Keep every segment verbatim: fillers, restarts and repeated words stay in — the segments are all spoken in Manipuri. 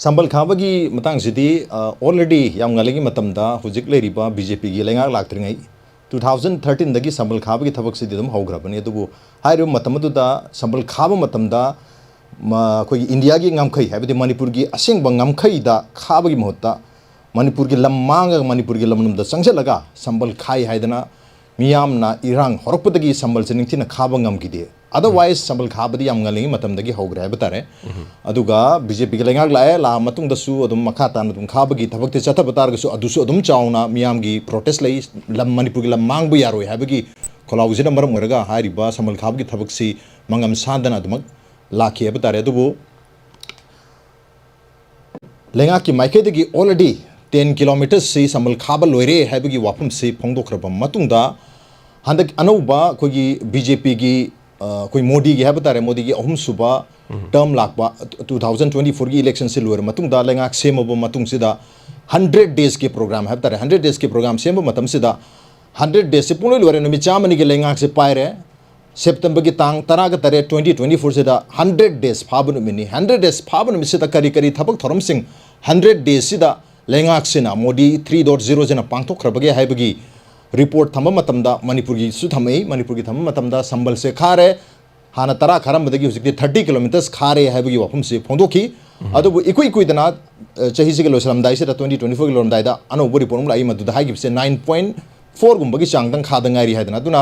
ꯁꯝꯕꯜ ꯈꯥꯕꯒꯤ ꯃꯇꯥꯡꯁꯤꯗꯤ ꯑꯣꯜꯔꯦꯗꯤ ꯌꯥꯝ ꯉꯜꯂꯤꯉꯩ ꯃꯇꯝꯗ ꯍꯧꯖꯤꯛ ꯂꯩꯔꯤꯕ ꯕꯤ ꯖꯦ ꯄꯤꯒꯤ ꯂꯩꯉꯥꯛ ꯂꯥꯛꯇ꯭ꯔꯤꯉꯩ ꯇꯨ ꯊꯥꯎꯖꯟ ꯊꯥꯔꯇꯤꯟꯗꯒꯤ ꯁꯝꯕꯜ ꯈꯥꯕꯒꯤ ꯊꯕꯛꯁꯤꯗꯤ ꯑꯗꯨꯝ ꯍꯧꯈ꯭ꯔꯕꯅꯤ꯫ ꯑꯗꯨꯕꯨ ꯍꯥꯏꯔꯤꯕ ꯃꯇꯝ ꯑꯗꯨꯗ ꯁꯝꯕꯜ ꯈꯥꯕ ꯃꯇꯝꯗ ꯃ-, ꯑꯩꯈꯣꯏꯒꯤ ꯏꯟꯗꯤꯌꯥꯒꯤ ꯉꯝꯈꯩ, ꯍꯥꯏꯕꯗꯤ ꯃꯅꯤꯄꯨꯔꯒꯤ ꯑꯁꯦꯡꯕ ꯉꯝꯈꯩꯗ ꯈꯥꯕꯒꯤ ꯃꯍꯨꯠꯇ ꯃꯅꯤꯄꯨꯔꯒꯤ ꯂꯝ ꯃꯥꯡꯉꯒ ꯃꯅꯤꯄꯨꯔꯒꯤ ꯂꯝꯗꯝꯗ ꯆꯪꯁꯤꯜꯂꯒ ꯁꯝꯕꯜ ꯈꯥꯏ ꯍꯥꯏꯗꯅ ꯃꯤꯌꯥꯝꯅ ꯏꯔꯥꯡ ꯍꯧꯔꯛꯄꯗꯒꯤ ꯁꯝꯕꯜꯁꯦ ꯅꯤꯡꯊꯤꯅ ꯈꯥꯕ ꯉꯝꯈꯤꯗꯦ꯫ Otherwise ꯁꯝꯕꯜ ꯈꯥꯕꯗꯤ ꯌꯥꯝ ꯉꯜꯂꯤꯉꯩ ꯃꯇꯝꯗꯒꯤ ꯍꯧꯈ꯭ꯔꯦ ꯍꯥꯏꯕ ꯇꯥꯔꯦ꯫ ꯑꯗꯨꯒ ꯕꯤ ꯖꯦ ꯄꯤꯒꯤ ꯂꯩꯉꯥꯛ ꯂꯥꯛꯑꯦ, ꯂꯥꯛꯑ ꯃꯇꯨꯡꯗꯁꯨ ꯑꯗꯨꯝ ꯃꯈꯥ ꯇꯥꯅ ꯑꯗꯨꯝ ꯈꯥꯕꯒꯤ ꯊꯕꯛꯇꯤ ꯆꯠꯊꯕ ꯇꯥꯔꯒꯁꯨ ꯑꯗꯨꯁꯨ ꯑꯗꯨꯝ ꯆꯥꯎꯅ ꯃꯤꯌꯥꯝꯒꯤ ꯄ꯭ꯔꯣꯇꯦꯁ ꯂꯩ, ꯂꯝ, ꯃꯅꯤꯄꯨꯔꯒꯤ ꯂꯝ ꯃꯥꯡꯕ ꯌꯥꯔꯣꯏ ꯍꯥꯏꯕꯒꯤ ꯈꯣꯜꯂꯥꯎꯁꯤꯅ ꯃꯔꯝ ꯑꯣꯏꯔꯒ ꯍꯥꯏꯔꯤꯕ ꯁꯝꯕꯜ ꯈꯥꯕꯒꯤ ꯊꯕꯛꯁꯤ ꯃꯉꯝ ꯁꯥꯟꯗꯅ ꯑꯗꯨꯃꯛ ꯂꯥꯛꯈꯤ ꯍꯥꯏꯕ ꯇꯥꯔꯦ꯫ ꯑꯗꯨꯕꯨ ꯂꯩꯉꯥꯛꯀꯤ ꯃꯥꯏꯀꯩꯗꯒꯤ already ten kilometres ꯁꯤ ꯁꯝꯕꯜ ꯈꯥꯕ ꯂꯣꯏꯔꯦ ꯍꯥꯏꯕꯒꯤ ꯋꯥꯐꯝꯁꯤ ꯐꯣꯡꯗꯣꯛꯈ꯭ꯔꯕ ꯃꯇꯨꯡꯗ, ꯍꯟꯗꯛ ꯑꯅꯧꯕ ꯑꯩꯈꯣꯏꯒꯤ ꯕꯤ ꯖꯦ ꯄꯤꯒꯤ, ꯑ, ꯑꯩꯈꯣꯏ ꯃꯣꯗꯤꯒꯤ ꯍꯥꯏꯕ ꯇꯥꯔꯦ, ꯃꯣꯗꯤꯒꯤ ꯑꯍꯨꯝꯁꯨꯕ term ꯂꯥꯛꯄ, two thousand twenty fourꯒꯤ electionꯁꯤ ꯂꯣꯏꯔ ꯃꯇꯨꯡꯗ, ꯂꯩꯉꯥꯛ ꯁꯦꯝꯃꯕ ꯃꯇꯨꯡꯁꯤꯗ hundred daysꯀꯤ program ꯍꯥꯏꯕ ꯇꯥꯔꯦ, hundred daysꯀꯤ program ꯁꯦꯝꯕ ꯃꯇꯝꯁꯤꯗ hundred daysꯁꯤ ꯄꯨꯡꯂꯣꯏ ꯂꯣꯏꯔꯦ, ꯅꯨꯃꯤꯠ ꯆꯥꯝꯃꯅꯤꯒꯤ ꯂꯩꯉꯥꯛꯁꯦ ꯄꯥꯏꯔꯦ꯫ ꯁꯦꯞꯇꯦꯝꯕꯔꯒꯤ ꯇꯥꯡ ꯇꯔꯥꯒ ꯇꯔꯦꯠ, twenty twenty fourꯁꯤꯗ hundred days ꯐꯥꯕ ꯅꯨꯃꯤꯠꯅꯤ꯫ Hundred days ꯐꯥꯕ ꯅꯨꯃꯤꯠꯁꯤꯗ ꯀꯔꯤ ꯀꯔꯤ ꯊꯕꯛ ꯊꯧꯔꯝꯁꯤꯡ hundred daysꯁꯤꯗ ꯂꯩꯉꯥꯛꯁꯤꯅ, ꯃꯣꯗꯤ three dot zeroꯁꯤꯅ ꯄꯥꯡꯊꯣꯛꯈ꯭ꯔꯕꯒꯦ ꯍꯥꯏꯕꯒꯤ report ꯊꯝꯕ ꯃꯇꯝꯗ, ꯃꯅꯤꯄꯨꯔꯒꯤꯁꯨ ꯊꯝꯃꯛꯏ, ꯃꯅꯤꯄꯨꯔꯒꯤ ꯊꯝꯕ ꯃꯇꯝꯗ ꯁꯝꯕꯜꯁꯦ ꯈꯥꯔꯦ, ꯍꯥꯟꯅ ꯇꯔꯥ ꯈꯥꯔꯝꯕꯗꯒꯤ ꯍꯧꯖꯤꯛꯇꯤ thirty kilometres ꯈꯥꯔꯦ ꯍꯥꯏꯕꯒꯤ ꯋꯥꯐꯝꯁꯤ ꯐꯣꯡꯗꯣꯛꯈꯤ꯫ ꯑꯗꯨꯕꯨ ꯏꯀꯨꯏ ꯀꯨꯏꯗꯅ, ꯑ, ꯆꯍꯤꯁꯤꯒꯤ ꯂꯣꯏꯁꯤꯜꯂꯝꯗꯥꯏꯁꯤꯗ, twenty twenty fourꯒꯤ ꯂꯣꯏꯔꯝꯗꯥꯏꯗ ꯑꯅꯧꯕ report ꯑꯃ ꯂꯥꯛꯏ, ꯃꯗꯨꯗ ꯍꯥꯏꯈꯤꯕꯁꯦ nine point fourꯒꯨꯝꯕꯒꯤ ꯆꯥꯡꯗꯪ ꯈꯥꯗ ꯉꯥꯏꯔꯤ ꯍꯥꯏꯗꯅ꯫ ꯑꯗꯨꯅ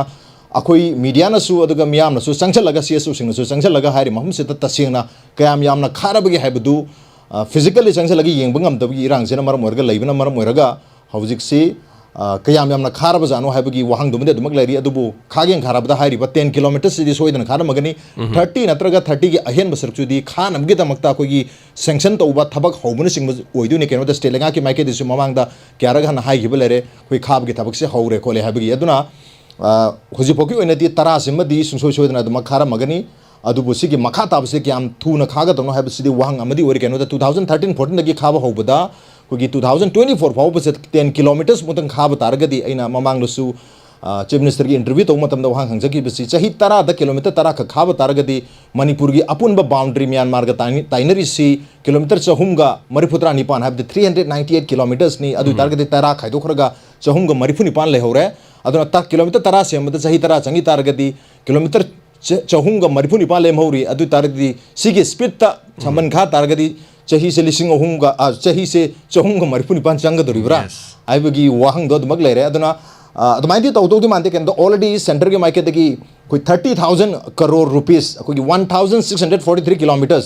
ꯑꯩꯈꯣꯏ mediaꯅꯁꯨ ꯑꯗꯨꯒ ꯃꯤꯌꯥꯝꯅꯁꯨ ꯆꯪꯁꯤꯜꯂꯒ, C S Oꯁꯤꯡꯅꯁꯨ ꯆꯪꯁꯤꯜꯂꯒ ꯍꯥꯏꯔꯤꯕ ꯃꯐꯝꯁꯤꯗ ꯇꯁꯦꯡꯅ ꯀꯌꯥꯝ ꯌꯥꯝꯅ ꯈꯥꯔꯕꯒꯦ ꯍꯥꯏꯕꯗꯨ, ꯑ, physically ꯆꯪꯁꯤꯜꯂꯒ ꯌꯦꯡꯕ ꯉꯝꯗꯕꯒꯤ ꯏꯔꯥꯡꯁꯤꯅ ꯃꯔꯝ ꯑꯣꯏꯔꯒ, ꯂꯩꯕꯅ ꯃꯔꯝ ꯑꯣꯏꯔꯒ ꯍꯧꯖꯤꯛꯁꯤ, ꯑ, ꯀꯌꯥꯝ ꯌꯥꯝꯅ ꯈꯥꯔꯕꯖꯥꯠꯅꯣ ꯍꯥꯏꯕꯒꯤ ꯋꯥꯍꯪꯗꯨꯃꯗꯤ ꯑꯗꯨꯃꯛ ꯂꯩꯔꯤ꯫ ꯑꯗꯨꯕꯨ ꯈꯥꯒꯦꯟ ꯈꯥꯔꯕꯗ ꯍꯥꯏꯔꯤꯕ ten kilometres ꯁꯤꯗꯤ ꯁꯣꯏꯗꯅ ꯈꯥꯔꯝꯃꯒꯅꯤ꯫ Thirty ꯅꯠꯇ꯭ꯔꯒ thirtyꯒꯤ ꯑꯍꯦꯟꯕ ꯁꯔꯨꯛꯁꯤꯗꯤ ꯈꯥꯅꯕꯒꯤꯗꯃꯛꯇ ꯑꯩꯈꯣꯏꯒꯤ sanction ꯇꯧꯕ ꯊꯕꯛ ꯍꯧꯕꯅꯆꯤꯡꯕ ꯑꯣꯏꯗꯣꯏꯅꯤ꯫ ꯀꯩꯅꯣꯗ state ꯂꯩꯉꯥꯛꯀꯤ ꯃꯥꯏꯀꯩꯗꯁꯨ ꯃꯃꯥꯡꯗ ꯀꯌꯥꯔꯛ ꯍꯥꯟꯅ ꯍꯥꯏꯈꯤꯕ ꯂꯩꯔꯦ, ꯑꯩꯈꯣꯏ ꯈꯥꯕꯒꯤ ꯊꯕꯛꯁꯦ ꯍꯧꯔꯦ ꯈꯣꯠꯂꯦ ꯍꯥꯏꯕꯒꯤ꯫ ꯑꯗꯨꯅ, ꯑ, ꯍꯧꯖꯤꯛꯐꯥꯎꯒꯤ ꯑꯣꯏꯅꯗꯤ ꯇꯔꯥꯁꯤꯃꯗꯤ ꯁꯨꯡꯁꯣꯏ ꯁꯣꯏꯗꯅ ꯑꯗꯨꯃꯛ ꯈꯥꯔꯝꯃꯒꯅꯤ꯫ ꯑꯗꯨꯕꯨ ꯁꯤꯒꯤ ꯃꯈꯥ ꯇꯥꯕꯁꯤ ꯀꯌꯥꯝ ꯊꯨꯅ ꯈꯥꯒꯗꯕꯅꯣ ꯍꯥꯏꯕꯁꯤꯗꯤ ꯋꯥꯍꯪ ꯑꯃꯗꯤ ꯑꯣꯏꯔꯤ꯫ ꯀꯩꯅꯣꯗ, two thousand thirteen fourteenꯗꯒꯤ ꯈꯥꯕ ꯍꯧꯕꯗ ꯑꯩꯈꯣꯏꯒꯤ two thousand twenty four ꯐꯥꯎꯕꯁꯦ ten kilometres ꯃꯨꯛꯇꯪ ꯈꯥꯕ ꯇꯥꯔꯒꯗꯤ, ꯑꯩꯅ ꯃꯃꯥꯡꯗꯁꯨ ꯆꯤꯐ ꯃꯤꯅꯤꯁꯇꯔꯒꯤ ꯏꯟꯇꯔꯚ꯭ꯌꯨ ꯇꯧꯕ ꯃꯇꯝꯗ ꯋꯥꯍꯪ ꯍꯪꯖꯈꯤꯕꯁꯤ, ꯆꯍꯤ ꯇꯔꯥꯗ ꯀꯤꯂꯣꯃꯤꯇꯔ ꯇꯔꯥ ꯈꯛ ꯈꯥꯕ ꯇꯥꯔꯒꯗꯤ ꯃꯅꯤꯄꯨꯔꯒꯤ ꯑꯄꯨꯟꯕ ꯕꯥꯎꯟꯗꯔꯤ ꯃ꯭ꯌꯥꯟꯃꯥꯔꯒ ꯇꯥꯏꯅ-, ꯇꯥꯏꯅꯔꯤꯁꯤ ꯀꯤꯂꯣꯃꯤꯇꯔ ꯆꯍꯨꯝꯒ ꯃꯔꯤꯐꯨꯇꯔꯥ ꯅꯤꯄꯥꯟ, ꯍꯥꯏꯕꯗꯤ three hundred ninety eight kilometersꯅꯤ꯫ ꯑꯗꯨ ꯑꯣꯏ ꯎꯝ꯫ ꯇꯥꯔꯒꯗꯤ ꯇꯔꯥ ꯈꯥꯏꯗꯣꯛꯈ꯭ꯔꯒ ꯆꯍꯨꯝꯒ ꯃꯔꯤꯐꯨ ꯅꯤꯄꯥꯟ ꯂꯩꯍꯧꯔꯦ꯫ ꯑꯗꯨꯅ ꯇ-, ꯀꯤꯂꯣꯃꯤꯇꯔ ꯇꯔꯥ ꯁꯦꯝꯕꯗ ꯆꯍꯤ ꯇꯔꯥ ꯆꯪꯈꯤ ꯇꯥꯔꯒꯗꯤ ꯀꯤꯂꯣꯃꯤꯇꯔ ꯆ-, ꯆꯍꯨꯝꯒ ꯃꯔꯤꯐꯨ ꯅꯤꯄꯥꯟ ꯂꯦꯝꯍꯧꯔꯤ꯫ ꯑꯗꯨ ꯑꯣꯏ ꯇꯥꯔꯒꯗꯤ ꯁꯤꯒꯤ ꯁ꯭ꯄꯤꯠꯇ ꯎꯝ꯫ ꯁꯃꯟ ꯈꯥ ꯇꯥꯔꯒꯗꯤ ꯆꯍꯤꯁꯦ ꯂꯤꯁꯤꯡ ꯑꯍꯨꯝꯒ, ꯑ, ꯆꯍꯤꯁꯦ ꯆꯍꯨꯝꯒ ꯃꯔꯤꯐꯨ ꯅꯤꯄꯥꯟ ꯆꯪꯒꯗꯧꯔꯤꯕ꯭ꯔꯥ Yes. ꯍꯥꯏꯕꯒꯤ ꯋꯥꯍꯪꯗꯣ ꯑꯗꯨꯃꯛ ꯂꯩꯔꯦ꯫ ꯑꯗꯨꯅ, ꯑ, ꯑꯗꯨꯃꯥꯏꯅꯗꯤ ꯇꯧꯗꯧꯗꯤ ꯃꯥꯟꯗꯦ꯫ ꯀꯩꯅꯣꯗ already centreꯒꯤ ꯃꯥꯏꯀꯩꯗꯒꯤ ꯑꯩꯈꯣꯏ thirty thousand crore rupees, ꯑꯩꯈꯣꯏꯒꯤ one thousand six hundred forty three kilometres,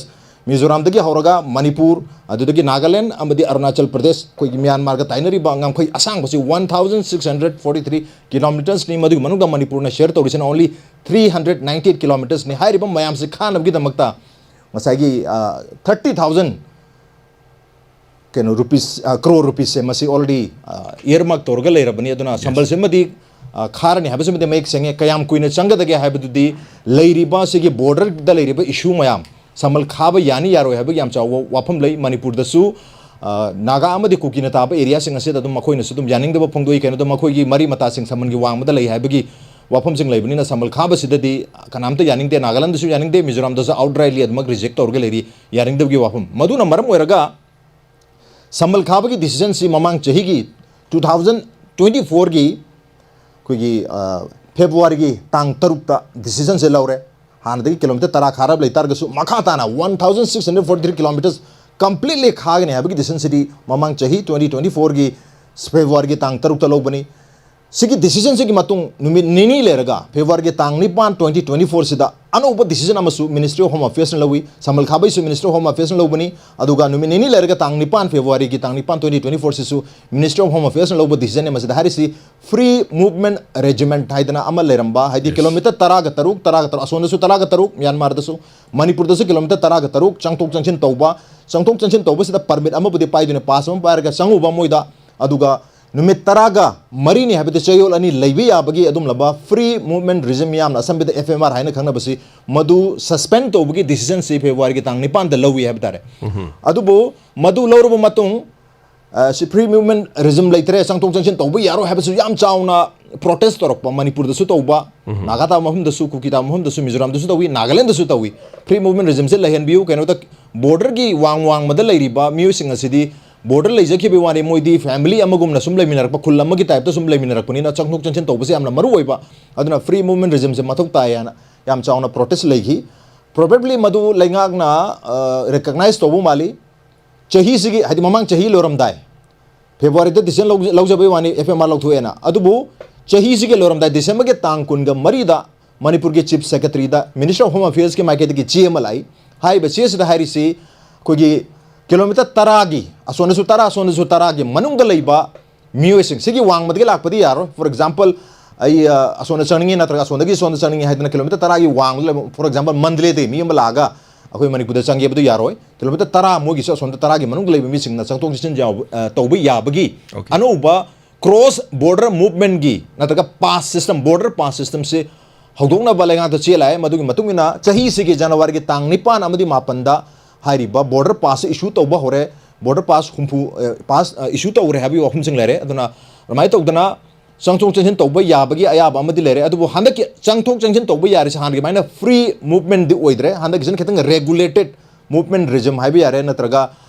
ꯃꯤꯖꯣꯔꯥꯝꯗꯒꯤ ꯍꯧꯔꯒ ꯃꯅꯤꯄꯨꯔ, ꯑꯗꯨꯗꯒꯤ ꯅꯥꯒꯥꯂꯦꯟ ꯑꯃꯗꯤ ꯑꯔꯨꯅꯥꯆꯜ ꯄ꯭ꯔꯗꯦꯁ, ꯑꯩꯈꯣꯏꯒꯤ ꯃ꯭ꯌꯥꯟꯃꯥꯔꯒ ꯇꯥꯏꯅꯔꯤꯕ ꯉꯝꯈꯩ ꯑꯁꯥꯡꯕꯁꯤ one thousand six hundred forty three kilometresꯅꯤ꯫ ꯃꯗꯨꯒꯤ ꯃꯅꯨꯡꯗ ꯃꯅꯤꯄꯨꯔꯅ share ꯇꯧꯔꯤꯁꯤꯅ only three hundred ninety eight kilometresꯅꯤ꯫ ꯍꯥꯏꯔꯤꯕ ꯃꯌꯥꯝꯁꯤ ꯈꯥꯅꯕꯒꯤꯗꯃꯛꯇ ꯉꯁꯥꯏꯒꯤ, ꯑ, thirty thousand ꯀꯩꯅꯣ rupees, ꯑ, crore rupeesꯁꯦ ꯃꯁꯤ already, ꯑ, earmark ꯇꯧꯔꯒ ꯂꯩꯔꯕꯅꯤ꯫ ꯑꯗꯨꯅ Yes. ꯁꯝꯕꯜꯁꯤꯃꯗꯤ, ꯑ, ꯈꯥꯔꯅꯤ ꯍꯥꯏꯕꯁꯤꯃꯗꯤ ꯃꯌꯦꯛ ꯁꯦꯡꯉꯦ꯫ ꯀꯌꯥꯝ ꯀꯨꯏꯅ ꯆꯪꯒꯗꯒꯦ ꯍꯥꯏꯕꯗꯨꯗꯤ ꯂꯩꯔꯤꯕ ꯁꯤꯒꯤ borderꯗ ꯂꯩꯔꯤꯕ issue ꯃꯌꯥꯝ ꯁꯝꯕꯜ ꯈꯥꯕ ꯌꯥꯅꯤ ꯌꯥꯔꯣꯏ ꯍꯥꯏꯕꯒꯤ ꯌꯥꯝ ꯆꯥꯎꯕ ꯋꯥꯐꯝ ꯂꯩ꯫ ꯃꯅꯤꯄꯨꯔꯗꯁꯨ, ꯑ, ꯅꯥꯒꯥ ꯑꯃꯗꯤ ꯀꯨꯀꯤꯅ ꯇꯥꯕ areaꯁꯤꯡ ꯑꯁꯤꯗ ꯑꯗꯨꯝ ꯃꯈꯣꯏꯅꯁꯨ ꯑꯗꯨꯝ ꯌꯥꯅꯤꯡꯗꯕ ꯐꯣꯡꯗꯣꯛꯏ꯫ ꯀꯩꯅꯣꯗ ꯃꯈꯣꯏꯒꯤ ꯃꯔꯤ ꯃꯇꯥꯁꯤꯡ ꯁꯝꯕꯜꯒꯤ ꯋꯥꯡꯃꯗ ꯂꯩ ꯍꯥꯏꯕꯒꯤ ꯋꯥꯐꯝꯁꯤꯡ ꯂꯩꯕꯅꯤꯅ ꯁꯝꯕꯜ ꯈꯥꯕꯁꯤꯗꯗꯤ ꯀꯅꯥꯝꯇ ꯌꯥꯅꯤꯡꯗꯦ꯫ ꯅꯥꯒꯥꯂꯦꯟꯗꯁꯨ ꯌꯥꯅꯤꯡꯗꯦ, ꯃꯤꯖꯣꯔꯥꯝꯗꯁꯨ outrightly ꯑꯗꯨꯃꯛ reject ꯇꯧꯔꯒ ꯂꯩꯔꯤ ꯌꯥꯅꯤꯡꯗꯕꯒꯤ ꯋꯥꯐꯝ꯫ ꯃꯗꯨꯅ ꯃꯔꯝ ꯑꯣꯏꯔꯒ ꯁꯝꯕꯜ ꯈꯥꯕꯒꯤ decisionꯁꯤ ꯃꯃꯥꯡ ꯆꯍꯤꯒꯤ two thousand twenty fourꯒꯤ ꯑꯩꯈꯣꯏꯒꯤ, ꯑ, Februaryꯒꯤ ꯇꯥꯡ ꯇꯔꯨꯛꯇ decisionꯁꯦ ꯂꯧꯔꯦ꯫ ꯍꯥꯟꯅꯗꯒꯤ ꯀꯤꯂꯣꯃꯤꯇꯔ ꯇꯔꯥ ꯈꯥꯔꯕ ꯂꯩꯇꯥꯔꯒꯁꯨ ꯃꯈꯥ ꯇꯥꯅ one thousand six hundred forty three kilometres completely ꯈꯥꯒꯅꯤ ꯍꯥꯏꯕꯒꯤ decisionꯁꯤꯗꯤ ꯃꯃꯥꯡ ꯆꯍꯤ twenty twenty fourꯒꯤ Februaryꯒꯤ ꯇꯥꯡ ꯇꯔꯨꯛꯇ ꯂꯧꯕꯅꯤ꯫ ꯁꯤꯒꯤ decisionꯁꯤꯒꯤ ꯃꯇꯨꯡ ꯅꯨꯃꯤꯠ ꯅꯤꯅꯤ ꯂꯩꯔꯒ Februaryꯒꯤ ꯇꯥꯡ ꯅꯤꯄꯥꯟ, twenty twenty fourꯁꯤꯗ ꯑꯅꯧꯕ decision ꯑꯃꯁꯨ Ministry of Home Affairsꯅ ꯂꯧꯏ꯫ ꯁꯝꯕꯜ ꯈꯥꯕꯩꯁꯨ Ministry of Home Affairsꯅ ꯂꯧꯕꯅꯤ꯫ ꯑꯗꯨꯒ ꯅꯨꯃꯤꯠ ꯅꯤꯅꯤ ꯂꯩꯔꯒ ꯇꯥꯡ ꯅꯤꯄꯥꯟ, Februaryꯒꯤ ꯇꯥꯡ ꯅꯤꯄꯥꯟ, twenty twenty fourꯁꯤꯁꯨ Ministry of Home Affairsꯅ ꯂꯧꯕ decisionꯅꯤ꯫ ꯃꯁꯤꯗ ꯍꯥꯏꯔꯤꯁꯤ free movement regiment ꯍꯥꯏꯗꯅ ꯑꯃ ꯂꯩꯔꯝꯕ, ꯍꯥꯏꯗꯤ Yes. ꯀꯤꯂꯣꯃꯤꯇꯔ ꯇꯔꯥꯒ ꯇꯔꯨꯛ, ꯇꯔꯥꯒ ꯇꯔꯨꯛ, ꯑꯁꯣꯝꯗꯁꯨ ꯇꯔꯥꯒ ꯇꯔꯨꯛ, ꯃ꯭ꯌꯥꯟꯃꯥꯔꯗꯁꯨ, ꯃꯅꯤꯄꯨꯔꯗꯁꯨ ꯀꯤꯂꯣꯃꯤꯇꯔ ꯇꯔꯥꯒ ꯇꯔꯨꯛ ꯆꯪꯊꯣꯛ ꯆꯪꯁꯤꯟ ꯇꯧꯕ꯫ ꯆꯪꯊꯣꯛ ꯆꯪꯁꯤꯟ ꯇꯧꯕꯁꯤꯗ permit ꯑꯃꯕꯨꯗꯤ ꯄꯥꯏꯗꯣꯏꯅꯦ, pass ꯑꯃ ꯄꯥꯏꯔꯒ ꯆꯪꯉꯨꯕ ꯃꯣꯏꯗ꯫ ꯑꯗꯨꯒ ꯅꯨꯃꯤꯠ ꯇꯔꯥꯒ ꯃꯔꯤꯅꯤ ꯍꯥꯏꯕꯗꯤ ꯆꯌꯣꯜ ꯑꯅꯤ ꯂꯩꯕ ꯌꯥꯕꯒꯤ ꯑꯗꯨꯝꯂꯕ free movement regime, ꯃꯤꯌꯥꯝꯅ ꯑꯁꯝꯕꯗ F M R ꯍꯥꯏꯅ ꯈꯪꯅꯕꯁꯤ, ꯃꯗꯨ suspend ꯇꯧꯕꯒꯤ decisionꯁꯤ Februaryꯒꯤ ꯇꯥꯡ ꯅꯤꯄꯥꯟꯗ ꯂꯧꯏ ꯍꯥꯏꯕ ꯇꯥꯔꯦ꯫ ꯎꯝꯍꯨꯝ꯫ ꯑꯗꯨꯕꯨ ꯃꯗꯨ ꯂꯧꯔꯕ ꯃꯇꯨꯡ ꯑ, ꯁꯤ ꯐ꯭ꯔꯤ ꯃꯨꯚꯃꯦꯟ ꯔꯤꯖꯝ ꯂꯩꯇ꯭ꯔꯦ, ꯆꯪꯊꯣꯛ ꯆꯪꯁꯤꯟ ꯇꯧꯕ ꯌꯥꯔꯣꯏ ꯍꯥꯏꯕꯁꯨ ꯌꯥꯝ ꯆꯥꯎꯅ ꯄ꯭ꯔꯣꯇꯦꯁ ꯇꯧꯔꯛꯄ, ꯃꯅꯤꯄꯨꯔꯗꯁꯨ ꯇꯧꯕ, ꯅꯥꯒꯥ ꯇꯥꯕ ꯃꯐꯝꯗꯁꯨ, ꯀꯨꯀꯤ ꯇꯥꯕ ꯃꯐꯝꯗꯁꯨ, ꯃꯤꯖꯣꯔꯥꯝꯗꯁꯨ ꯇꯧꯏ, ꯅꯥꯒꯥꯂꯦꯟꯗꯁꯨ ꯇꯧꯏ꯫ ꯐ꯭ꯔꯤ ꯃꯨꯚꯃꯦꯟ ꯔꯤꯖꯝꯁꯦ ꯂꯩꯍꯟꯕꯤꯌꯨ꯫ ꯀꯩꯅꯣꯗ, ꯕꯣꯔꯗꯔꯒꯤ ꯋꯥꯡ ꯋꯥꯡꯃꯗ ꯂꯩꯔꯤꯕ ꯃꯤꯑꯣꯏꯁꯤꯡ ꯑꯁꯤꯗꯤ ꯕꯣꯔꯗꯔ ꯂꯩꯖꯈꯤꯕꯒꯤ ꯋꯥꯅꯤ, ꯃꯣꯏꯗꯤ ꯐꯦꯃꯤꯂꯤ ꯑꯃꯒꯨꯝꯅ ꯁꯨꯝ ꯂꯩꯃꯤꯟꯅꯔꯛꯄ, ꯈꯨꯜ ꯑꯃꯒꯤ ꯇꯥꯏꯞꯇ ꯁꯨꯝ ꯂꯩꯃꯤꯟꯅꯔꯛꯄꯅꯤꯅ ꯆꯪꯊꯣꯛ ꯆꯪꯁꯤꯟ ꯇꯧꯕꯁꯦ ꯌꯥꯝꯅ ꯃꯔꯨ ꯑꯣꯏꯕ꯫ ꯑꯗꯨꯅ ꯐ꯭ꯔꯤ ꯃꯨꯚꯃꯦꯟ ꯔꯤꯖꯝꯁꯦ ꯃꯊꯧ ꯇꯥꯏ ꯍꯥꯏꯅ ꯌꯥꯝ ꯆꯥꯎꯅ ꯄ꯭ꯔꯣꯇꯦꯁ ꯂꯩꯈꯤ꯫ ꯄ꯭ꯔꯣꯕꯦꯕꯂꯤ ꯃꯗꯨ ꯂꯩꯉꯥꯛꯅ, ꯑ, ꯔꯤꯀꯛꯅꯥꯏꯖ ꯇꯧꯕ ꯃꯥꯜꯂꯤ꯫ ꯆꯍꯤꯁꯤꯒꯤ, ꯍꯥꯏꯗꯤ ꯃꯃꯥꯡ ꯆꯍꯤ ꯂꯣꯏꯔꯝꯗꯥꯏ, ꯐꯦꯕ꯭ꯔꯨꯋꯥꯔꯤꯗ ꯗꯤꯁꯤꯖꯟ ꯂꯧ-, ꯂꯧꯖꯕꯩ ꯋꯥꯅꯤ, ꯑꯦꯐ ꯑꯦꯝ ꯑꯥꯔ ꯂꯧꯊꯣꯛꯑꯦꯅ꯫ ꯑꯗꯨꯕꯨ ꯆꯍꯤꯁꯤꯒꯤ ꯂꯣꯏꯔꯝꯗꯥꯏ, ꯗꯤꯁꯦꯝꯕꯔꯒꯤ ꯇꯥꯡ ꯀꯨꯟꯒ ꯃꯔꯤꯗ ꯃꯅꯤꯄꯨꯔꯒꯤ ꯆꯤꯐ ꯁꯦꯀ꯭ꯔꯦꯇꯔꯤꯗ, ꯃꯤꯅꯤꯁꯇꯔ ꯑꯣꯐ ꯍꯣꯝ ꯑꯐꯤꯌꯔꯁꯀꯤ ꯃꯥꯏꯀꯩꯗꯒꯤ ꯆꯦ ꯑꯃ ꯂꯥꯛꯏ꯫ ꯍꯥꯏꯔꯤꯕ ꯆꯦ ꯑꯁꯤꯗ ꯍꯥꯏꯔꯤꯁꯤ ꯑꯩꯈꯣꯏꯒꯤ ꯀꯤꯂꯣꯃꯤꯇꯔ ꯇꯔꯥꯒꯤ, ꯑꯁꯣꯝꯗꯁꯨ ꯇꯔꯥ, ꯑꯁꯣꯝꯗꯁꯨ ꯇꯔꯥꯒꯤ ꯃꯅꯨꯡꯗ ꯂꯩꯕ ꯃꯤꯑꯣꯏꯁꯤꯡ, ꯁꯤꯒꯤ ꯋꯥꯡꯃꯗꯒꯤ ꯂꯥꯛꯄꯗꯤ ꯌꯥꯔꯣꯏ꯫ For example, ꯑꯩ, ꯑ, ꯑꯁꯣꯝꯗ ꯆꯪꯅꯤꯡꯉꯤ ꯅꯠꯇ꯭ꯔꯒ ꯑꯁꯣꯝꯗꯒꯤ ꯑꯁꯣꯝꯗ ꯆꯪꯅꯤꯡꯉꯤ ꯍꯥꯏꯗꯅ ꯀꯤꯂꯣꯃꯤꯇꯔ ꯇꯔꯥꯒꯤ ꯋꯥꯡꯃꯗ ꯂꯩꯕ, for example, ꯃꯟꯗꯂꯦꯗꯒꯤ ꯃꯤ ꯑꯃ ꯂꯥꯛꯑꯒ ꯑꯩꯈꯣꯏ ꯃꯅꯤꯄꯨꯔꯗ ꯆꯪꯒꯦꯕꯗꯨ ꯌꯥꯔꯣꯏ꯫ ꯀꯤꯂꯣꯃꯤꯇꯔ ꯇꯔꯥ ꯃꯣꯏꯒꯤꯁꯨ ꯑꯁꯣꯝꯗ ꯇꯔꯥꯒꯤ ꯃꯅꯨꯡꯗ ꯂꯩꯕ ꯃꯤꯁꯤꯡꯅ ꯆꯪꯊꯣꯛ ꯆꯪꯁꯤꯟ ꯌꯥꯎꯕ, ꯑ, ꯇꯧꯕ ꯌꯥꯕꯒꯤ Okay. ꯑꯅꯧꯕ ꯀ꯭ꯔꯣꯁ ꯕꯣꯔꯗꯔ ꯃꯨꯚꯃꯦꯟꯒꯤ ꯅꯠꯇ꯭ꯔꯒ ꯄꯥꯁ ꯁꯤꯁꯇꯝ, ꯕꯣꯔꯗꯔ ꯄꯥꯁ ꯁꯤꯁꯇꯝꯁꯤ ꯍꯧꯗꯣꯛꯅꯕ ꯂꯩꯉꯥꯛꯇ ꯆꯦ ꯂꯥꯛꯑꯦ꯫ ꯃꯗꯨꯒꯤ ꯃꯇꯨꯡ ꯏꯟꯅ ꯆꯍꯤꯁꯤꯒꯤ ꯖꯅꯋꯥꯔꯤꯒꯤ ꯇꯥꯡ ꯅꯤꯄꯥꯟ ꯑꯃꯗꯤ ꯃꯥꯄꯟꯗ ꯍꯥꯏꯔꯤꯕ ꯕꯣꯔꯗꯔ ꯄꯥꯁꯁꯤ ꯏꯁꯨ ꯇꯧꯕ ꯍꯧꯔꯦ꯫ ꯕꯣꯔꯗꯔ ꯄꯥꯁ ꯍꯨꯝꯐꯨ, ꯑ, ꯄꯥꯁ, ꯑ, ꯏꯁꯨ ꯇꯧꯔꯦ ꯍꯥꯏꯕꯒꯤ ꯋꯥꯐꯝꯁꯤꯡ ꯂꯩꯔꯦ꯫ ꯑꯗꯨꯅ ꯑꯗꯨꯃꯥꯏꯅ ꯇꯧꯗꯅ ꯆꯪꯊꯣꯛ ꯆꯪꯁꯤꯟ ꯇꯧꯕ ꯌꯥꯕꯒꯤ ꯑꯌꯥꯕ ꯑꯃꯗꯤ ꯂꯩꯔꯦ꯫ ꯑꯗꯨꯕꯨ ꯍꯟꯗꯛꯀꯤ ꯆꯪꯊꯣꯛ ꯆꯪꯁꯤꯟ ꯇꯧꯕ ꯌꯥꯔꯤꯁꯦ ꯍꯥꯟꯅꯒꯤ ꯑꯗꯨꯃꯥꯏꯅ ꯐ꯭ꯔꯤ ꯃꯨꯚꯃꯦꯟꯗꯤ ꯑꯣꯏꯗ꯭ꯔꯦ꯫ ꯍꯟꯗꯛꯀꯤꯁꯤꯅ ꯈꯤꯇꯪ ꯔꯦꯒꯨꯂꯦꯇꯦꯠ ꯃꯨꯚꯃꯦꯟ ꯔꯤꯖꯝ ꯍꯥꯏꯕ ꯌꯥꯔꯦ, ꯅꯠꯇ꯭ꯔꯒ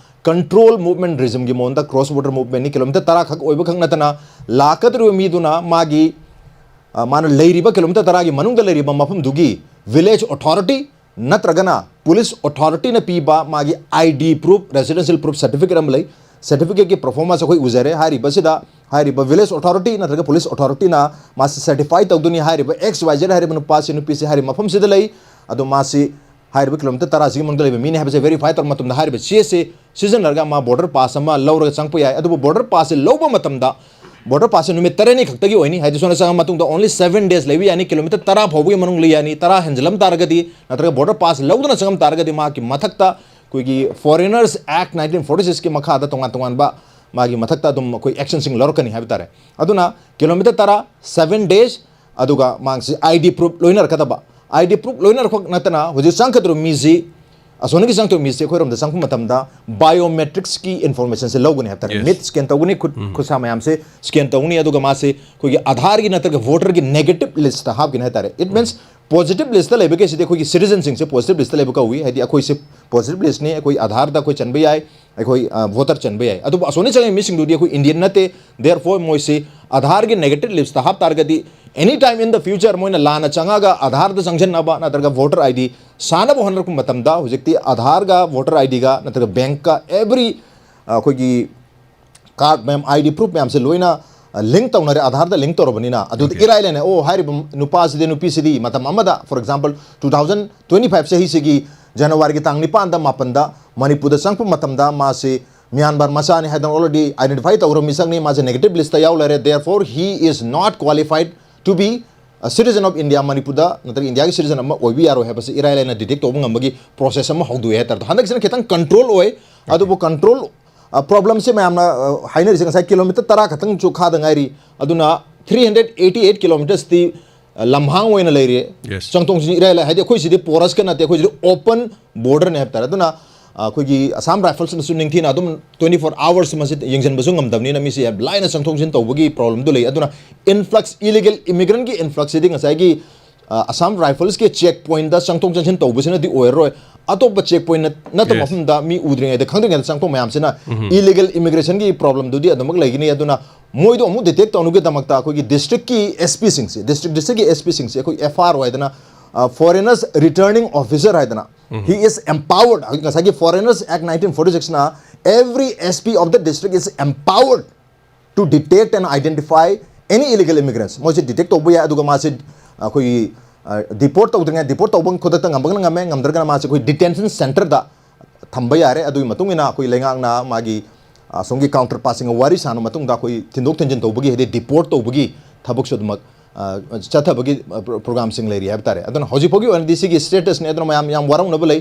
ꯀꯟꯇ꯭ꯔꯣꯜ ꯃꯨꯚꯃꯦꯟ ꯔꯤꯖꯝꯒꯤ ꯃꯑꯣꯡꯗ ꯀ꯭ꯔꯣꯁ ꯕꯣꯔꯗꯔ ꯃꯨꯚꯃꯦꯟꯅꯤ꯫ ꯀꯤꯂꯣꯃꯤꯇꯔ ꯇꯔꯥ ꯈꯛ ꯑꯣꯏꯕ ꯈꯛ ꯅꯠꯇꯅ ꯂꯥꯛꯀꯗꯧꯔꯤꯕ ꯃꯤꯗꯨꯅ ꯃꯥꯒꯤ, ꯑ, ꯃꯥꯅ ꯂꯩꯔꯤꯕ ꯀꯤꯂꯣꯃꯤꯇꯔ ꯇꯔꯥꯒꯤ ꯃꯅꯨꯡꯗ ꯂꯩꯔꯤꯕ ꯃꯐꯝꯗꯨꯒꯤ ꯚꯤꯂꯦꯖ ꯑꯣꯊꯣꯔꯤꯇꯤ ꯅꯠꯇ꯭ꯔꯒꯅ ꯄꯨꯂꯤꯁ ꯑꯣꯊꯣꯔꯤꯇꯤꯅ ꯄꯤꯕ ꯃꯥꯒꯤ I D proof, residential proof certificate ꯑꯃ ꯂꯩ꯫ ꯁꯥꯔꯇꯤꯐꯤꯀꯦꯠꯀꯤ ꯄꯔꯐꯣꯔꯃꯥꯟꯁ ꯑꯩꯈꯣꯏ ꯎꯖꯔꯦ꯫ ꯍꯥꯏꯔꯤꯕꯁꯤꯗ ꯍꯥꯏꯔꯤꯕ ꯚꯤꯂꯦꯖ ꯑꯣꯊꯣꯔꯤꯇꯤ ꯅꯠꯇ꯭ꯔꯒ ꯄꯨꯂꯤꯁ ꯑꯣꯊꯣꯔꯤꯇꯤꯅ ꯃꯥꯁꯤ ꯁꯔꯇꯤꯐꯥꯏ ꯇꯧꯗꯣꯏꯅꯤ꯫ ꯍꯥꯏꯔꯤꯕ ꯑꯦꯛꯁ ꯋꯥꯏ ꯖꯦꯠ ꯍꯥꯏꯔꯤꯕ ꯅꯨꯄꯥꯁꯤ, ꯅꯨꯄꯤꯁꯤ ꯍꯥꯏꯔꯤꯕ ꯃꯐꯝꯁꯤꯗ ꯂꯩ, ꯑꯗꯣ ꯃꯥꯁꯤ ꯍꯥꯏꯔꯤꯕ ꯀꯤꯂꯣꯃꯤꯇꯔ ꯇꯔꯥꯁꯤꯒꯤ ꯃꯅꯨꯡꯗ ꯂꯩꯕ ꯃꯤꯅꯤ ꯍꯥꯏꯕꯁꯦ ꯚꯦꯔꯤꯐꯥꯏ ꯇꯧꯔꯕ ꯃꯇꯨꯡꯗ ꯍꯥꯏꯔꯤꯕ ꯆꯦꯁꯤ ꯁꯤꯖꯤꯟꯅꯔꯒ ꯃꯥ ꯕꯣꯔꯗꯔ ꯄꯥꯁ ꯑꯃ ꯂꯧꯔꯒ ꯆꯪꯉꯛꯄ ꯌꯥꯏ꯫ ꯑꯗꯨꯕꯨ ꯕꯣꯔꯗꯔ ꯄꯥꯁꯁꯦ ꯂꯧꯕ ꯃꯇꯝꯗ ꯕꯣꯔꯗꯔ ꯄꯥꯁꯁꯦ ꯅꯨꯃꯤꯠ ꯇꯔꯦꯠꯅꯤ ꯈꯛꯇꯒꯤ ꯑꯣꯏꯅꯤ꯫ ꯍꯥꯏꯗꯤ ꯁꯣꯝꯗ ꯆꯪꯉ ꯃꯇꯨꯡꯗ only seven days ꯂꯩꯕ ꯌꯥꯅꯤ, ꯀꯤꯂꯣꯃꯤꯇꯔ ꯇꯔꯥ ꯐꯥꯎꯕꯒꯤ ꯃꯅꯨꯡ ꯂꯩ ꯌꯥꯅꯤ꯫ ꯇꯔꯥ ꯍꯦꯟꯖꯜꯂꯝ ꯇꯥꯔꯒꯗꯤ ꯅꯠꯇ꯭ꯔꯒ ꯕꯣꯔꯗꯔ ꯄꯥꯁ ꯂꯧꯗꯨꯅ ꯆꯪꯉꯝ ꯇꯥꯔꯒꯗꯤ ꯃꯍꯥꯛꯀꯤ ꯃꯊꯛꯇ ꯑꯩꯈꯣꯏꯒꯤ Foreigners Act nineteen forty six ꯀꯤ ꯃꯈꯥꯗ ꯇꯣꯉꯥꯟ ꯇꯣꯉꯥꯟꯕ ꯃꯥꯒꯤ ꯃꯊꯛꯇ ꯑꯗꯨꯝ ꯑꯩꯈꯣꯏ ꯑꯦꯛꯁꯟꯁꯤꯡ ꯂꯧꯔꯛꯀꯅꯤ ꯍꯥꯏꯕ ꯇꯥꯔꯦ꯫ ꯑꯗꯨꯅ ꯀꯤꯂꯣꯃꯤꯇꯔ ꯇꯔꯥ, seven days, ꯑꯗꯨꯒ ꯃꯥꯒꯤꯁꯤ I D proof ꯂꯣꯏꯅꯔꯛꯀꯗꯕ꯫ I D proof ꯂꯣꯏꯅꯔꯛꯄ ꯅꯠꯇꯅ ꯍꯧꯖꯤꯛ ꯆꯪꯒꯗꯧꯔꯤꯕ ꯃꯤꯁꯤ ꯑꯁꯣꯝꯗꯒꯤ ꯆꯪꯉꯛꯇꯣꯏ ꯃꯤꯁꯦ ꯑꯩꯈꯣꯏꯔꯣꯝꯗ ꯆꯪꯉꯛꯄ ꯃꯇꯝꯗ biometrics ꯀꯤ information ꯁꯦ ꯂꯧꯒꯅꯤ ꯍꯥꯏꯕ ꯇꯥꯔꯦ꯫ Yes. ꯃꯤꯠ scan ꯇꯧꯒꯅꯤ, ꯈꯨꯠ ꯈꯨꯠꯁꯥ ꯃꯌꯥꯝꯁꯦ scan ꯇꯧꯒꯅꯤ, ꯑꯗꯨꯒ ꯃꯥꯁꯦ ꯑꯩꯈꯣꯏꯒꯤ ꯑꯥꯙꯥꯔꯒꯤ ꯅꯠꯇ꯭ꯔꯒ voter ꯒꯤ negative list ꯇ ꯍꯥꯞꯀꯅꯤ ꯍꯥꯏ ꯇꯥꯔꯦ꯫ It means positive list ꯇ ꯂꯩꯕ case ꯁꯤꯗꯤ ꯑꯩꯈꯣꯏꯒꯤ citizen ꯁꯤꯡꯁꯦ positive list ꯇ ꯂꯩꯕ ꯀꯧꯏ, ꯍꯥꯏꯗꯤ ꯑꯩꯈꯣꯏꯁꯦ positive list ꯅꯤ, ꯑꯩꯈꯣꯏ ꯑꯥꯙꯥꯔꯗ ꯑꯩꯈꯣꯏ ꯆꯟꯕ ꯌꯥꯏ, ꯑꯩꯈꯣꯏ voter ꯆꯟꯕ ꯌꯥꯏ꯫ ꯑꯗꯨꯕꯨ ꯑꯁꯣꯝꯗ ꯆꯪꯉꯤ ꯃꯤꯁꯤꯡꯗꯨꯗꯤ ꯑꯩꯈꯣꯏ Indian ꯅꯠꯇꯦ, therefore ꯃꯣꯏꯁꯤ ꯑꯥꯙꯥꯔꯒꯤ negative list ꯇ ꯍꯥꯞ ꯇꯥꯔꯒꯗꯤ any time in the future ꯃꯣꯏꯅ ꯂꯥꯟꯅ ꯆꯪꯉꯒ ꯑꯥꯙꯥꯔꯗ ꯆꯪꯁꯤꯟꯅꯕ ꯅꯠꯇ꯭ꯔꯒ voter ID ꯁꯥꯅꯕ ꯍꯣꯠꯅꯔꯛꯄ ꯃꯇꯝꯗ ꯍꯧꯖꯤꯛꯇꯤ ꯑꯥꯙꯥꯔꯒ voter ID ꯒ ꯅꯠꯇ꯭ꯔꯒ bank ꯀ every ꯑꯩꯈꯣꯏꯒꯤ card ꯃꯌꯥꯝ, ID proof ꯃꯌꯥꯝꯁꯦ ꯂꯣꯏꯅ link ꯇꯧꯅꯔꯦ, ꯑꯥꯙꯥꯔꯗ link ꯇꯧꯔꯕꯅꯤꯅ꯫ ꯑꯗꯨꯗꯤ Okay. ꯏꯔꯥꯏ ꯂꯥꯏꯅ, ꯑꯣ, ꯍꯥꯏꯔꯤꯕ ꯅꯨꯄꯥꯁꯤꯗꯤ ꯅꯨꯄꯤꯁꯤꯗꯤ ꯃꯇꯝ ꯑꯃꯗ, for example, two thousand twenty five ꯆꯍꯤꯁꯤꯒꯤ ꯖꯅꯋꯥꯔꯤꯒꯤ ꯇꯥꯡ ꯅꯤꯄꯥꯟꯗ ꯃꯥꯄꯟꯗ ꯃꯅꯤꯄꯨꯔꯗ ꯆꯪꯉꯛꯄ ꯃꯇꯝꯗ ꯃꯥꯁꯤ ꯃ꯭ꯌꯥꯟꯃꯥꯔ ꯃꯆꯥꯅꯤ ꯍꯥꯏꯗꯅ already identify ꯇꯧꯔꯕ ꯃꯤꯁꯛꯅꯤ, ꯃꯥꯁꯦ negative list ꯇ ꯌꯥꯎ ꯂꯩꯔꯦ, therefore he is not qualified to be a citizen of India, ꯃꯅꯤꯄꯨꯔꯗ ꯅꯠꯇ꯭ꯔꯒ ꯏꯟꯗꯤꯌꯥꯒꯤ citizen ꯑꯃ ꯑꯣꯏꯕ ꯌꯥꯔꯣꯏ ꯍꯥꯏꯕꯁꯤ ꯏꯔꯥꯏ ꯂꯥꯏꯅ detect ꯇꯧꯕ ꯉꯝꯕꯒꯤ process ꯑꯃ ꯍꯧꯗꯣꯛꯑꯦ ꯍꯥꯏꯇꯥꯔꯦ꯫ ꯍꯟꯗꯛꯁꯤꯅ ꯈꯤꯇꯪ control ꯑꯣꯏ, ꯑꯗꯨꯕꯨ control problem ꯁꯦ ꯃꯌꯥꯝꯅ ꯍꯥꯏꯅꯔꯤꯁꯦ ꯉꯁꯥꯏ kilometre ꯇꯔꯥ ꯈꯛꯇꯪꯁꯨ ꯈꯥꯗ ꯉꯥꯏꯔꯤ, ꯑꯗꯨꯅ three hundred eighty eight kilometres T ꯂꯝꯍꯥꯡ ꯑꯣꯏꯅ ꯂꯩꯔꯤ꯫ Yes. ꯆꯪꯊꯣꯛ ꯆꯪꯁꯤꯟ ꯏꯔꯥꯏ ꯂꯥꯏ, ꯍꯥꯏꯗꯤ ꯑꯩꯈꯣꯏ ꯁꯤꯗꯤ porous ꯀ ꯅꯠꯇꯦ, ꯑꯩꯈꯣꯏ ꯁꯤꯗꯤ open border ꯅꯤ ꯍꯥꯏꯕ ꯇꯥꯔꯦ꯫ ꯑꯗꯨꯅ ꯑꯩꯈꯣꯏꯒꯤ Assam Rifles ꯅꯁꯨ ꯅꯤꯡꯊꯤꯅ ꯑꯗꯨꯝ twenty four hours ꯃꯁꯤ ꯌꯦꯡꯁꯤꯟꯕꯁꯨ ꯉꯝꯗꯕꯅꯤꯅ ꯃꯤꯁꯦ ꯌꯥꯝ ꯂꯥꯏꯅ ꯆꯪꯊꯣꯛ ꯆꯪꯁꯤꯟ ꯇꯧꯕꯒꯤ problem ꯗꯨ ꯂꯩ꯫ ꯑꯗꯨꯅ influx, illegal immigrant ꯀꯤ influx ꯁꯤꯗꯤ ꯉꯁꯥꯏꯒꯤ Assam Rifles ꯀꯤ check point ꯗ ꯆꯪꯊꯣꯛ ꯆꯪꯁꯤꯟ ꯇꯧꯕꯁꯤꯅꯗꯤ ꯑꯣꯏꯔꯔꯣꯏ, ꯑꯇꯣꯞꯄ check point ꯅꯠꯇꯕ Yes. ꯃꯐꯝꯗ ꯃꯤ ꯎꯗ꯭ꯔꯤꯉꯩꯗ ꯈꯪꯗ꯭ꯔꯤꯉꯩꯗ ꯆꯪꯉꯛꯄ ꯃꯌꯥꯝꯁꯤꯅ illegal immigration ꯒꯤ problem ꯗꯨꯗꯤ ꯑꯗꯨꯃꯛ ꯂꯩꯒꯅꯤ꯫ ꯑꯗꯨꯅ ꯃꯣꯏꯗꯣ ꯑꯃꯨꯛ detect ꯇꯧꯅꯕꯒꯤꯗꯃꯛꯇ ꯑꯩꯈꯣꯏꯒꯤ district ꯀꯤ SP ꯁꯤꯡꯁꯦ, district district ꯀꯤ SP ꯁꯤꯡꯁꯦ ꯑꯩꯈꯣꯏ FRO ꯍꯥꯏꯗꯅ, foreigners returning officer ꯍꯥꯏꯗꯅ, he is empowered, ꯉꯁꯥꯏꯒꯤ Foreigners Act nineteen forty six ꯅ every SP of the district is empowered to detect and identify any illegal immigrants. ꯃꯣꯏꯁꯦ detect ꯇꯧꯕ ꯌꯥꯏ, ꯑꯗꯨꯒ ꯃꯥꯁꯦ ꯑꯩꯈꯣꯏꯒꯤ deport ꯇꯧꯗ꯭ꯔꯤꯉꯩ, deport ꯇꯧꯕ ꯈꯨꯗꯛꯇ ꯉꯝꯕꯒꯅ ꯉꯝꯃꯦ, ꯉꯝꯗ꯭ꯔꯒꯅ ꯃꯥꯁꯦ ꯑꯩꯈꯣꯏ detention centre ꯗ ꯊꯝꯕ ꯌꯥꯔꯦ꯫ ꯑꯗꯨꯒꯤ ꯃꯇꯨꯡ ꯏꯟꯅ ꯑꯩꯈꯣꯏ ꯂꯩꯉꯥꯛꯅ ꯃꯥꯒꯤ ꯑꯁꯣꯝꯒꯤ counterpart ꯁꯤꯡꯒ ꯋꯥꯔꯤ ꯁꯥꯟꯅꯕ ꯃꯇꯨꯡꯗ ꯑꯩꯈꯣꯏ ꯊꯤꯟꯗꯣꯛ ꯊꯤꯟꯖꯤꯟ ꯇꯧꯕꯒꯤ, ꯍꯥꯏꯗꯤ deport ꯇꯧꯕꯒꯤ ꯊꯕꯛꯁꯨ ꯑꯗꯨꯃꯛ ꯆꯠꯊꯕꯒꯤ program ꯁꯤꯡ ꯂꯩꯔꯤ ꯍꯥꯏꯕ ꯇꯥꯔꯦ꯫ ꯑꯗꯨꯅ ꯍꯧꯖꯤꯛ ꯐꯥꯎꯒꯤ ꯑꯣꯏꯅꯗꯤ ꯁꯤꯒꯤ status ꯅꯤ꯫ ꯑꯗꯨꯅ ꯃꯌꯥꯝ ꯌꯥꯝ ꯋꯥꯔꯧꯅꯕ ꯂꯩ꯫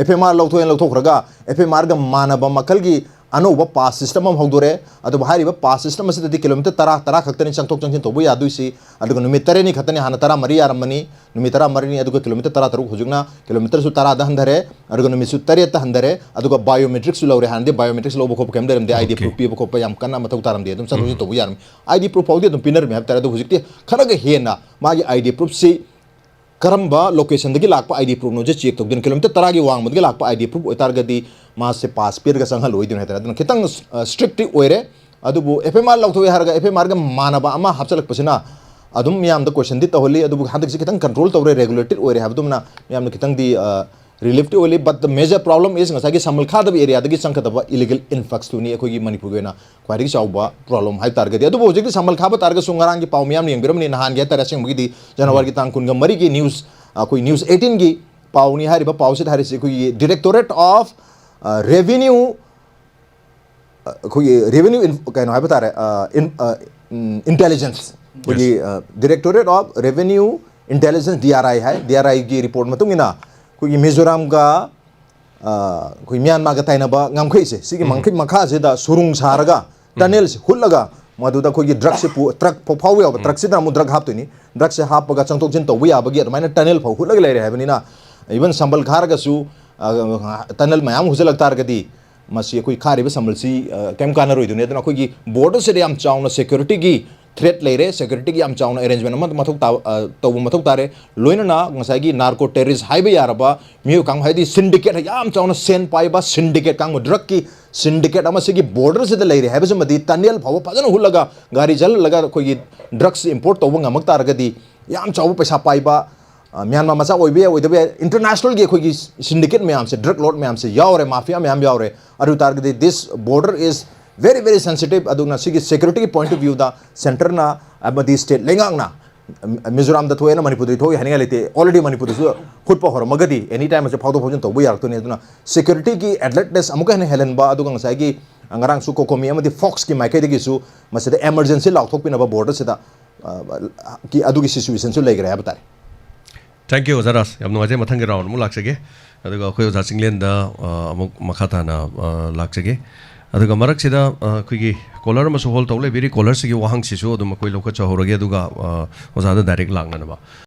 FMR ꯂꯧꯊꯣꯛꯑꯦꯅ ꯂꯧꯊꯣꯛꯈ꯭ꯔꯒ FMR ꯒ ꯃꯥꯟꯅꯕ ꯃꯈꯜꯒꯤ ꯑꯅꯧꯕ ꯄꯥꯁ ꯁꯤꯁꯇꯝ ꯑꯃ ꯍꯧꯗꯣꯔꯛꯑꯦ꯫ ꯑꯗꯨꯕꯨ ꯍꯥꯏꯔꯤꯕ ꯄꯥꯁ ꯁꯤꯁꯇꯝ ꯑꯁꯤꯗꯗꯤ ꯀꯤꯂꯣꯃꯤꯇꯔ ꯇꯔꯥ, ꯇꯔꯥ ꯈꯛꯇꯅꯤ ꯆꯪꯊꯣꯛ ꯆꯪꯁꯤꯟ ꯇꯧꯕ ꯌꯥꯗꯣꯏꯁꯤ꯫ ꯑꯗꯨꯒ ꯅꯨꯃꯤꯠ ꯇꯔꯦꯠꯅꯤ ꯈꯛꯇꯅꯤ, ꯍꯥꯟꯅ ꯇꯔꯥꯃꯔꯤ ꯌꯥꯔꯝꯕꯅꯤ, ꯅꯨꯃꯤꯠ ꯇꯔꯥꯃꯔꯤꯅꯤ, ꯑꯗꯨꯒ ꯀꯤꯂꯣꯃꯤꯇꯔ ꯇꯔꯥꯇꯔꯨꯛ ꯍꯧꯖꯤꯛꯅ ꯀꯤꯂꯣꯃꯤꯇꯔꯁꯨ ꯇꯔꯥꯗ ꯍꯟꯊꯔꯦ, ꯑꯗꯨꯒ ꯅꯨꯃꯤꯠꯁꯨ ꯇꯔꯦꯠꯇ ꯍꯟꯊꯔꯦ, ꯑꯗꯨꯒ ꯕꯥꯏꯑꯣꯃꯦꯇ꯭ꯔꯤꯛꯁꯨ ꯂꯧꯔꯦ꯫ ꯍꯥꯟꯅꯗꯤ ꯕꯥꯏꯑꯣꯃꯦꯇ꯭ꯔꯤꯛꯁ ꯂꯧꯕ ꯈꯣꯠꯄ ꯀꯩꯝ ꯂꯩꯔꯝꯗꯦ, ꯑꯥꯏ ꯗꯤ Okay. ꯄ꯭ꯔꯨꯐ ꯄꯤꯕ ꯈꯣꯠꯄ ꯌꯥꯝ ꯀꯟꯅ ꯃꯊꯧ ꯇꯥꯔꯝꯗꯦ, ꯑꯗꯨꯝ ꯆꯠꯊꯣꯛ ꯆꯠꯁꯤꯟ ꯎꯝ꯫ ꯇꯧꯕ ꯌꯥꯔꯝꯃꯤ꯫ ꯑꯥꯏ ꯗꯤ ꯄ꯭ꯔꯨꯐ ꯐꯥꯎꯗꯤ ꯑꯗꯨꯝ ꯄꯤꯅꯔꯝꯃꯤ ꯍꯥꯏꯕ ꯇꯥꯔꯦ꯫ ꯑꯗꯨꯕꯨ ꯍꯧꯖꯤꯛꯇꯤ ꯈꯔꯒ ꯍꯦꯟꯅ ꯃꯥꯒꯤ ꯑꯥꯏ ꯗꯤ ꯄ꯭ꯔꯨꯐꯁꯤ ꯀꯔꯝꯕ ꯂꯣꯀꯦꯁꯟꯗꯒꯤ ꯂꯥꯛꯄ ꯑꯥꯏ ꯗꯤ ꯄ꯭ꯔꯨꯐꯅꯣꯁꯦ ꯆꯦꯛ ꯇꯧꯗꯣꯏꯅꯤ꯫ ꯀꯤꯂꯣꯃꯤꯇꯔ ꯇꯔꯥꯒꯤ ꯋꯥꯡꯃꯗꯒꯤ ꯂꯥꯛꯄ ꯑꯥꯏ ꯗꯤ ꯄ꯭ꯔꯨꯐ ꯑꯣꯏꯇꯥꯔꯒꯗꯤ ꯃꯥꯁꯦ ꯄꯥꯁ ꯄꯤꯔꯒ ꯆꯪꯍꯜꯂꯣꯏꯗꯣꯏꯅꯤ ꯍꯥꯏꯇꯥꯔꯦ꯫ ꯑꯗꯨꯅ ꯈꯤꯇꯪ ꯁ꯭ꯇ꯭ꯔꯤꯛꯇꯤ ꯑꯣꯏꯔꯦ꯫ ꯑꯗꯨꯕꯨ ꯑꯦꯐ ꯑꯦꯝ ꯑꯥꯔ ꯂꯧꯊꯣꯛꯑꯦ ꯍꯥꯏꯔꯒ ꯑꯦꯐ ꯑꯦꯝ ꯑꯥꯔꯒ ꯃꯥꯟꯅꯕ ꯑꯃ ꯍꯥꯞꯆꯤꯜꯂꯛꯄꯁꯤꯅ ꯑꯗꯨꯝ ꯃꯤꯌꯥꯝꯗ ꯀꯣꯏꯁꯟꯗꯤ ꯇꯧꯍꯜꯂꯤ꯫ ꯑꯗꯨꯕꯨ ꯍꯟꯗꯛꯁꯤ ꯈꯤꯇꯪ ꯀꯟꯇ꯭ꯔꯣꯜ ꯇꯧꯔꯦ, ꯔꯦꯒꯨꯂꯦꯇꯦꯗ ꯑꯣꯏꯔꯦ ꯍꯥꯏꯕꯗꯨꯝꯅ ꯃꯤꯌꯥꯝꯅ ꯈꯤꯇꯪꯗꯤ ꯔꯤꯂꯤꯐꯇꯤ ꯑꯣꯏꯔꯤ꯫ But the major problem is ꯉꯁꯥꯏꯒꯤ ꯁꯝꯕꯜ ꯈꯥꯗꯕ ꯑꯦꯔꯤꯌꯥꯗꯒꯤ ꯆꯪꯒꯗꯕ ꯏꯂꯤꯒꯦꯜ ꯏꯟꯐ꯭ꯂꯛꯁꯇꯨꯅꯤ ꯑꯩꯈꯣꯏꯒꯤ ꯃꯅꯤꯄꯨꯔꯒꯤ ꯑꯣꯏꯅ ꯈ꯭ꯋꯥꯏꯗꯒꯤ ꯆꯥꯎꯕ ꯄ꯭ꯔꯣꯕ꯭ꯂꯦꯝ ꯍꯥꯏꯕ ꯇꯥꯔꯒꯗꯤ꯫ ꯑꯗꯨꯕꯨ ꯍꯧꯖꯤꯛꯇꯤ ꯁꯝꯕꯜ ꯈꯥꯕ ꯇꯥꯔꯒꯁꯨ ꯉꯔꯥꯡꯒꯤ ꯄꯥꯎ ꯃꯤꯌꯥꯝꯅ ꯌꯦꯡꯕꯤꯔꯝꯃꯅꯤ, ꯅꯍꯥꯟꯒꯤ ꯍꯥꯏꯇꯥꯔꯦ, ꯑꯁꯦꯡꯕꯒꯤꯗꯤ ꯖꯅꯋꯥꯔꯤꯒꯤ ꯇꯥꯡ ꯀꯨꯟꯒ ꯃꯔꯤꯒꯤ ꯅ꯭ꯌꯨꯁ, ꯑꯩꯈꯣꯏ ꯅ꯭ꯌꯨꯁ ꯑꯩꯠꯇꯤꯟꯒꯤ ꯄꯥꯎꯅꯤ꯫ ꯍꯥꯏꯔꯤꯕ ꯄꯥꯎꯁꯤꯗ ꯍꯥꯏꯔꯤꯁꯤ ꯑꯩꯈꯣꯏꯒꯤ Directorate of Revenue, ꯑꯩꯈꯣꯏꯒꯤ ꯔꯦꯚꯦꯅ꯭ꯌꯨ ꯀꯩꯅꯣ ꯍꯥꯏꯕ ꯇꯥꯔꯦ, ꯏꯟꯇꯦꯂꯤꯖꯦꯟꯁ, ꯑꯩꯈꯣꯏꯒꯤ Directorate of Revenue Intelligence, D R I ꯍꯥꯏ, ꯗꯤ ꯑꯥꯔ ꯑꯥꯏꯒꯤ ꯔꯤꯄꯣꯔꯠ ꯃꯇꯨꯡ ꯏꯟꯅ ꯑꯩꯈꯣꯏꯒꯤ ꯃꯤꯖꯣꯔꯥꯝꯒ ꯑ, ꯑꯩꯈꯣꯏ ꯃ꯭ꯌꯥꯟꯃꯥꯔꯒ ꯇꯥꯏꯅꯕ ꯉꯝꯈꯩꯁꯦ, ꯁꯤꯒꯤ ꯎꯝ꯫ ꯉꯝꯈꯩ ꯃꯈꯥꯁꯤꯗ ꯁꯨꯔꯨꯡ ꯁꯥꯔꯒ, ꯎꯝ꯫ ꯇꯅꯦꯜꯁꯤ ꯍꯨꯠꯂꯒ, ꯃꯗꯨꯗ ꯑꯩꯈꯣꯏꯒꯤ ꯗ꯭ꯔꯒꯁꯦ ꯄꯨ-, ꯇ꯭ꯔꯛ ꯐꯥꯎ-, ꯐꯥꯎꯕ ꯌꯥꯎꯕ, ꯎꯝ꯫ ꯇ꯭ꯔꯛꯁꯤꯗ ꯑꯃꯨꯛ ꯗ꯭ꯔꯒ ꯍꯥꯞꯇꯣꯏꯅꯤ, ꯗ꯭ꯔꯒꯁꯦ ꯍꯥꯞꯄꯒ ꯆꯪꯊꯣꯛ ꯆꯪꯁꯤꯟ ꯇꯧꯕ ꯌꯥꯕꯒꯤ ꯑꯗꯨꯃꯥꯏꯅ ꯇꯅꯦꯜ ꯐꯥꯎ ꯍꯨꯠꯂꯒ ꯂꯩꯔꯦ ꯍꯥꯏꯕꯅꯤꯅ, ꯏꯚꯟ ꯁꯝꯕꯜ ꯈꯥꯔꯒꯁꯨ, ꯑ, ꯇꯅꯦꯜ ꯃꯌꯥꯝ ꯍꯨꯠꯆꯜꯂꯛ ꯇꯥꯔꯒꯗꯤ, ꯃꯁꯤ ꯑꯩꯈꯣꯏ ꯈꯥꯔꯤꯕ ꯁꯝꯕꯜꯁꯤ, ꯑ, ꯀꯩꯝ ꯀꯥꯟꯅꯔꯣꯏꯗꯣꯏꯅꯤ꯫ ꯑꯗꯨꯅ ꯑꯩꯈꯣꯏꯒꯤ ꯕꯣꯔꯗꯔꯁꯤꯗ ꯌꯥꯝ ꯆꯥꯎꯅ ꯁꯦꯀ꯭ꯌꯨꯔꯤꯇꯤꯒꯤ ꯊ꯭ꯔꯦꯠ ꯂꯩꯔꯦ, ꯁꯦꯀ꯭ꯌꯨꯔꯤꯇꯤꯒꯤ ꯌꯥꯝ ꯆꯥꯎꯅ ꯑꯦꯔꯦꯟꯖꯃꯦꯟ ꯑꯃ ꯃꯊꯧ ꯇꯥ-, ꯑ, ꯇꯧꯕ ꯃꯊꯧ ꯇꯥꯔꯦ꯫ ꯂꯣꯏꯅꯅ ꯉꯁꯥꯏꯒꯤ ꯅꯥꯔꯀꯣ ꯇꯦꯔꯤꯁ ꯍꯥꯏꯕ ꯌꯥꯔꯕ ꯃꯤꯑꯣꯏ ꯀꯥꯡꯕꯨ, ꯍꯥꯏꯗꯤ ꯁꯤꯟꯗꯤꯀꯦꯠ, ꯌꯥꯝ ꯆꯥꯎꯅ ꯁꯦꯟ ꯄꯥꯏꯕ ꯁꯤꯟꯗꯤꯀꯦꯠ ꯀꯥꯡꯕꯨ, ꯗ꯭ꯔꯒꯀꯤ ꯁꯤꯟꯗꯤꯀꯦꯠ ꯑꯃ ꯁꯤꯒꯤ ꯕꯣꯔꯗꯔꯁꯤꯗ ꯂꯩꯔꯦ ꯍꯥꯏꯕꯁꯤꯃꯗꯤ, ꯇꯅꯦꯜ ꯐꯥꯎꯕ ꯐꯖꯅ ꯍꯨꯠꯂꯒ, ꯒꯥꯔꯤ ꯆꯜꯍꯜꯂꯒ ꯑꯩꯈꯣꯏꯒꯤ ꯗ꯭ꯔꯒꯁ ꯏꯝꯄꯣꯔꯠ ꯇꯧꯕ ꯉꯝꯃꯛ ꯇꯥꯔꯒꯗꯤ, ꯌꯥꯝ ꯆꯥꯎꯕ ꯄꯩꯁꯥ ꯄꯥꯏꯕ, ꯑ, ꯃ꯭ꯌꯥꯟꯃꯥꯔ ꯃꯆꯥ ꯑꯣꯏꯕ ꯌꯥꯏ, ꯑꯣꯏꯗꯕ ꯌꯥꯏ, ꯏꯟꯇꯔꯅꯦꯁꯅꯦꯜꯒꯤ ꯑꯩꯈꯣꯏꯒꯤ ꯁꯤꯟꯗꯤꯀꯦꯠ ꯃꯌꯥꯝꯁꯦ, ꯗ꯭ꯔꯒ ꯂꯣꯔꯗ ꯃꯌꯥꯝꯁꯦ ꯌꯥꯎꯔꯦ, ꯃꯥꯐꯤꯌꯥ ꯃꯌꯥꯝ ꯌꯥꯎꯔꯦ꯫ ꯑꯗꯨ ꯇꯥꯔꯒꯗꯤ this border is very, very sensitive꯫ ꯑꯗꯨꯅ ꯁꯤꯒꯤ ꯁꯦꯀ꯭ꯌꯨꯔꯤꯇꯤꯒꯤ ꯄꯣꯏꯟꯠ ꯑꯣꯐ ꯚ꯭ꯌꯨꯗ ꯁꯦꯟꯇꯔꯅ ꯑꯃꯗꯤ ꯁ꯭ꯇꯦꯠ ꯂꯩꯉꯥꯛꯅ, ꯃꯤꯖꯣꯔꯥꯝꯗ ꯊꯣꯛꯑꯦꯅ ꯃꯅꯤꯄꯨꯔꯗ ꯊꯣꯛꯏ ꯍꯥꯏꯅꯤꯡꯉꯥꯏ ꯂꯩꯇꯦ, ꯑꯣꯜꯔꯦꯗꯤ ꯃꯅꯤꯄꯨꯔꯗꯁꯨ ꯍꯨꯠꯄ ꯍꯧꯔꯝꯃꯒꯗꯤ ꯑꯦꯅꯤ ꯇꯥꯏꯝ ꯑꯁꯤ ꯐꯥꯎꯗꯣꯛ ꯐꯥꯎꯖꯤꯟ ꯇꯧꯕ ꯌꯥꯔꯛꯇꯣꯏꯅꯤ꯫ ꯑꯗꯨꯅ ꯁꯦꯀ꯭ꯌꯨꯔꯤꯇꯤꯒꯤ ꯑꯦꯂꯔꯠꯅꯦꯁ ꯑꯃꯨꯛꯀ ꯍꯦꯟꯅ ꯍꯦꯜꯍꯟꯕ, ꯑꯗꯨꯒ ꯉꯁꯥꯏꯒꯤ ꯉꯔꯥꯡꯁꯨ ꯀꯣꯀꯣꯃꯤ ꯑꯃꯗꯤ ꯐꯣꯛꯁꯀꯤ ꯃꯥꯏꯀꯩꯗꯒꯤꯁꯨ ꯃꯁꯤꯗ ꯏꯃꯔꯖꯦꯟꯁꯤ ꯂꯥꯎꯊꯣꯛꯄꯤꯅꯕ ꯕꯣꯔꯗꯔꯁꯤꯗ, ꯑ, ꯀꯤ-, ꯑꯗꯨꯒꯤ ꯁꯤꯆꯨꯋꯦꯁꯟꯁꯨ ꯂꯩꯈ꯭ꯔꯦ ꯍꯥꯏꯕ ꯇꯥꯔꯦ꯫ Thank you, ꯑꯣꯖꯥ ꯔꯥꯖ꯫ ꯌꯥꯝ ꯅꯨꯡꯉꯥꯏꯖꯩ꯫ ꯃꯊꯪꯒꯤ ꯔꯥꯎꯟ ꯑꯃꯨꯛ ꯂꯥꯛꯆꯒꯦ꯫ ꯑꯗꯨꯒ ꯑꯩꯈꯣꯏ ꯑꯣꯖꯥ ꯆꯤꯡꯂꯦꯟꯗ, ꯑ, ꯑꯃꯨꯛ ꯃꯈꯥ ꯇꯥꯅ, ꯑ, ꯂꯥꯛꯆꯒꯦ꯫ ꯑꯗꯨꯒ ꯃꯔꯛꯁꯤꯗ ꯑ, ꯑꯩꯈꯣꯏꯒꯤ ꯀꯣꯂꯔ ꯑꯃꯁꯨ ꯍꯣꯜ ꯇꯧ ꯂꯩꯕꯤꯔꯤ꯫ ꯀꯣꯂꯔꯁꯤꯒꯤ ꯋꯥꯍꯪꯁꯤꯁꯨ ꯑꯗꯨꯝ ꯑꯩꯈꯣꯏ ꯂꯧꯈꯠꯆꯍꯧꯔꯒꯦ, ꯑꯗꯨꯒ ꯑ, ꯑꯣꯖꯥꯗ ꯗꯥꯏꯔꯦꯛ ꯂꯥꯛꯅꯅꯕ꯫